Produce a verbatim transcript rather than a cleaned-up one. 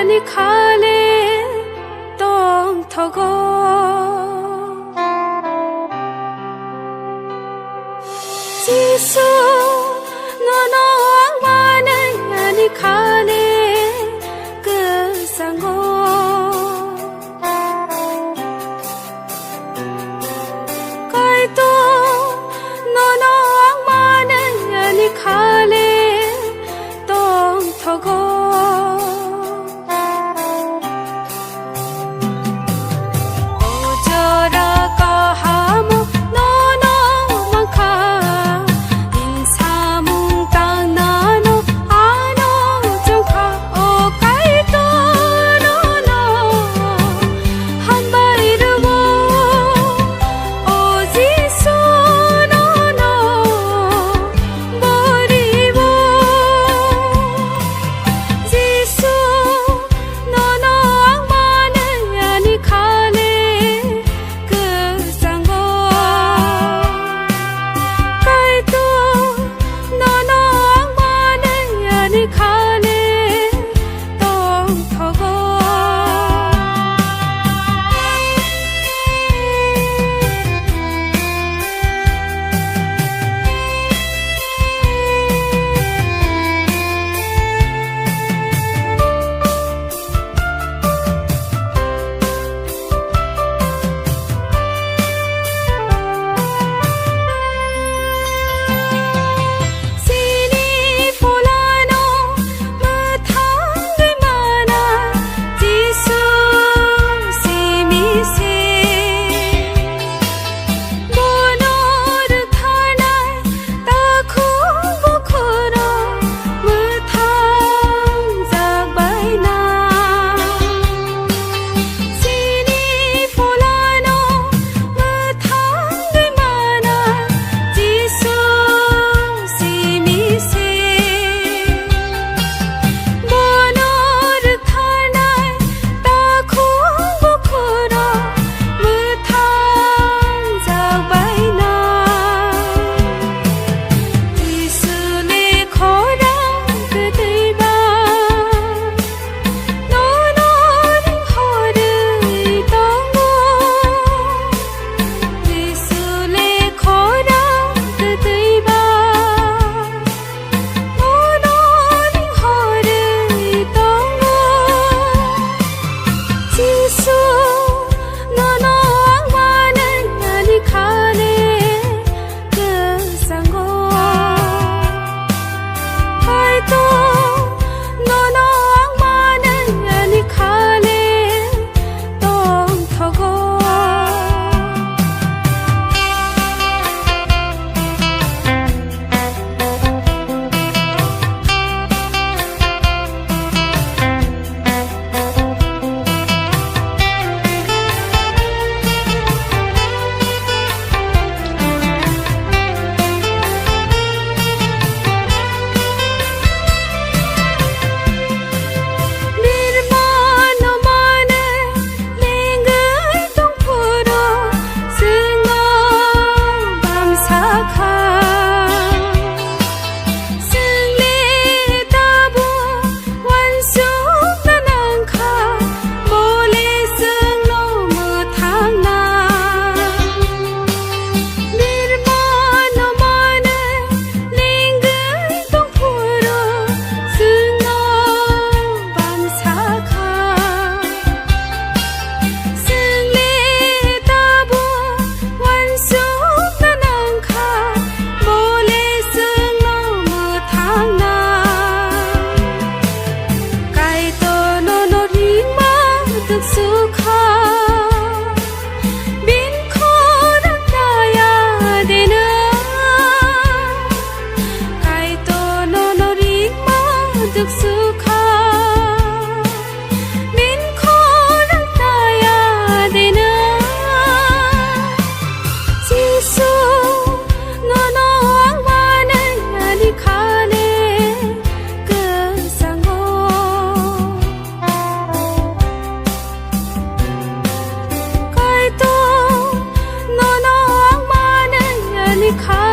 Ni khale tongthogo. Jisu, nono ang manwi ani khale kwchango. Kaitor, nono ang manwi ani khale tongthogo. O jora kahamo nono mankha, insamung tangnano ano chongkha. O Kaitor, nono hambai rwo. O Jisu, nono boriwo. Jisu, nono ang manwi ani khale kwchango. Kaitor, nono ang manwi ani khale tongthogo. Chini pholano mwthangwi mana Jisu simi se. Bono rwkhanai takhuk bukhurok mwthang jak baina. Chini pholano mwthangwi mana Jisu simi se. Bono rwkhanai takhuk bukhurok mwthang jak baina. Jisu le khorang kwtwi ba, nono ringhorwi tongo. Jisu le khorang kwtwi ba, nono ringhorwi tongo. Jisu, nono ang manwi ani khale kwchango. Kaitor, nono ang manwi ani khale tongthogo. Birmano mane lengwi tongphuru chwngno bamsa kha. Chwng le tabuk uansukna nang kha, bo le chwngno mwthangna. Birmano mane lengwi tongphuru chwngno bamsa kha. Chwng le tabuk uansukna nang kha, bo le chwngno mwthangna. Kaitor nono ringma duksu kha, bini khorang taya dena. Kaitor nono ringma duksu kha, bini khorang taya dena. Jisu, nono ang manwi ani khale kwchango. Kaitor, nono ang manwi ani khale